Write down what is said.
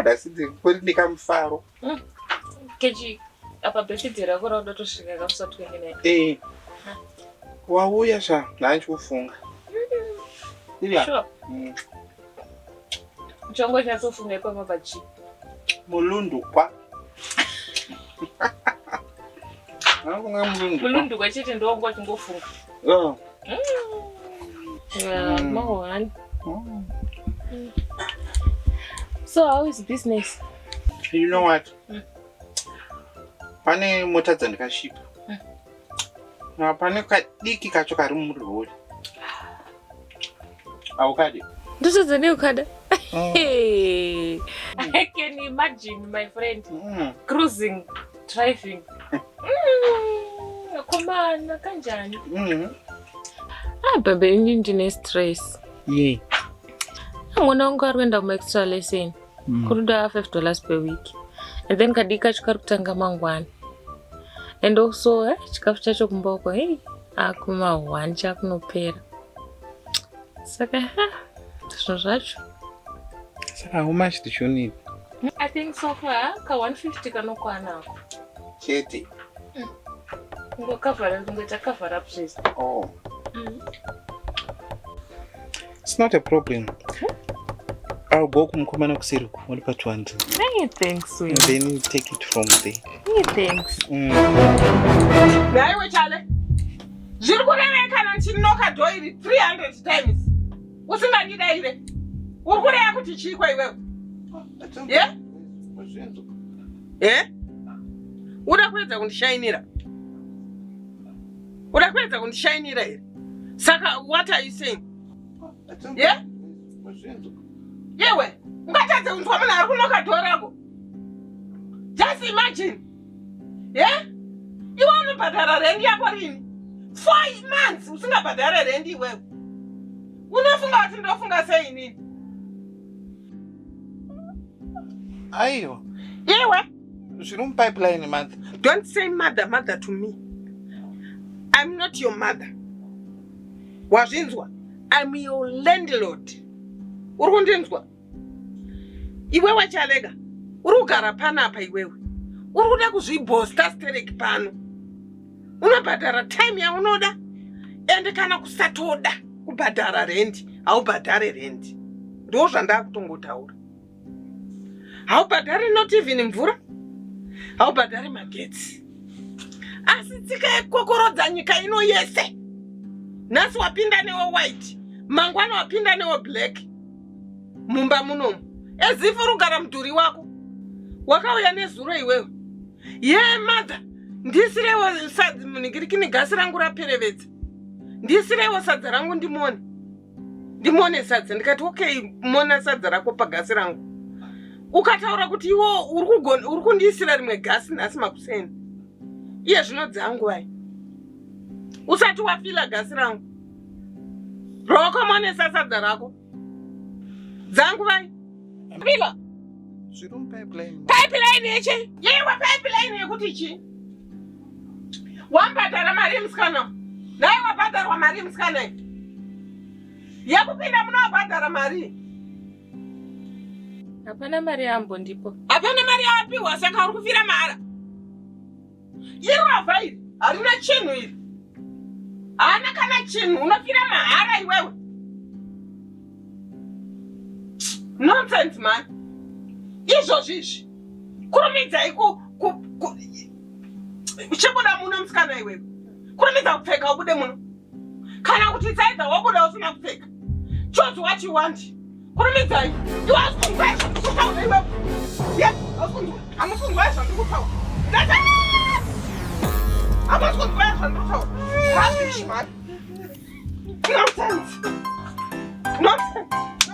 Asi kuri nekamufaro. Kechi apa birthday rako rauda kutosvika kamusi 29. Eh. Wauya sha, ndachikufunga. Ila. Sure. Uchango nyatsofunga ipapa pachi. Mulundukwa. Ndafunga mulundukwa. Mulundukwa chete ndiwo wanga uchingofunga. Oh. Yeah, mahwani. So how is business? You know what? Pane mota dzandikashipa. Na pane kadiki kacho kari murori. Aukadi. Ndotadza neukada. Hey. I can imagine my friend cruising, driving. Akomana kanjani? Ah, babe, ini ndine stress. Yeah. Mwana wangu ari kuenda kuma extra lesson. Kunoda $5 per week. And then kadiki kacho kari kutanga mangwana. And also, chikafu chacho kumba uko, hey, akuma 1 chakunopera. Saka, ha, zvinhu zvacho. Saka how much did you need? I think so far ka 150 kanokwanako. Chete. Kungokavhara kungoita cover up zvese. Oh. It's not a problem. I'll go kumukomana kuseri uku, walipa 200. Hey, thanks, And sweetie. then you take it from there. Hey, thanks. Nhaiwe Chale, zviri kurevei kana ndichinoka door iri 300 times usingandidaire? Uri kureva kuti chiiko iwewe? Ye? Ye? Uda kuedza kundishainira? Uda kuedza kundishainira here? Saka what are you saying? Ye? Yewe, ungatadze kunzwa munhu ari kunoka door rako? Just imagine. Ye? Iwe unobhadhara rendi yako rini? 4 months usingabhadhare rendi iwewe. Unofunga kuti ndofunga sei inini? Aiwa. Iwe, Zviri mupipeline mother. don't say mother mother to me. I'm not your mother. Wazvinzwa? I'm your landlord. Uri kundinzwa? Iwewe Chalega, uri kugara panapa iwewe. Uri kuda kuzvibhosta stereki pano. Unobhadhara time yaunoda ende kana kusatoda kubhadhara rendi, haubhadhare rendi. Ndo zvandakutongotaura. Haubhadhari not even mvura, haubhadhari magetsi. Asi tsika yekukokorodza nyika ino yese. Nhasi wapinda newe white, mangwana wapinda newe black. Mumba munomu. As if uri kugara mudhuri wako. Wakauya nezuro iwewe. Ye mother, ndisirewo sadza munhingirikini gasi rangu raperevedza. Ndisirewo sadza rangu ndimone. Ndimone sadza ndikati okay mona sadza rako pagasi rangu. Ukataura kuti iwo uri kundiisira rimwe gasi nhasi makuseni. Iye zvino dzangu vai. Usati wafila gasi rangu. Roko monesa sadza rako. Dzangu vai. Fila. Zviri mupipeline. Pipeline yechi? Yewe pipeline yekuti chi? Wambhadhara mari yemusikana. Naye wabhadharwa mari yemusikana iyi. Yekupinda muno wabhadhara mari. Hapana mari yambondipo. Hapana mari yawapiwa saka uri kufira mahara. Irovha iri harina chinhu iri. Haana kana chinhu unofira mahara iwewe. Nonsense man. Izvozvi izvi. Kurumidzai ku ku ku chibuda muno musikana iwewe. Kurumidza kupfeka ubude muno. Kana kuti tsaidza wabuda usina kupfeka. Choose what you want. Kurumidzai. Iwe hausi kunzwa zvandiri kutaura iwewe. Ye, hausi kunzwa. Hamusi kunzwa zvandiri kutaura. Ndati hamusi kunzwa zvandiri kutaura. Rubbish man. Nonsense. Nonsense.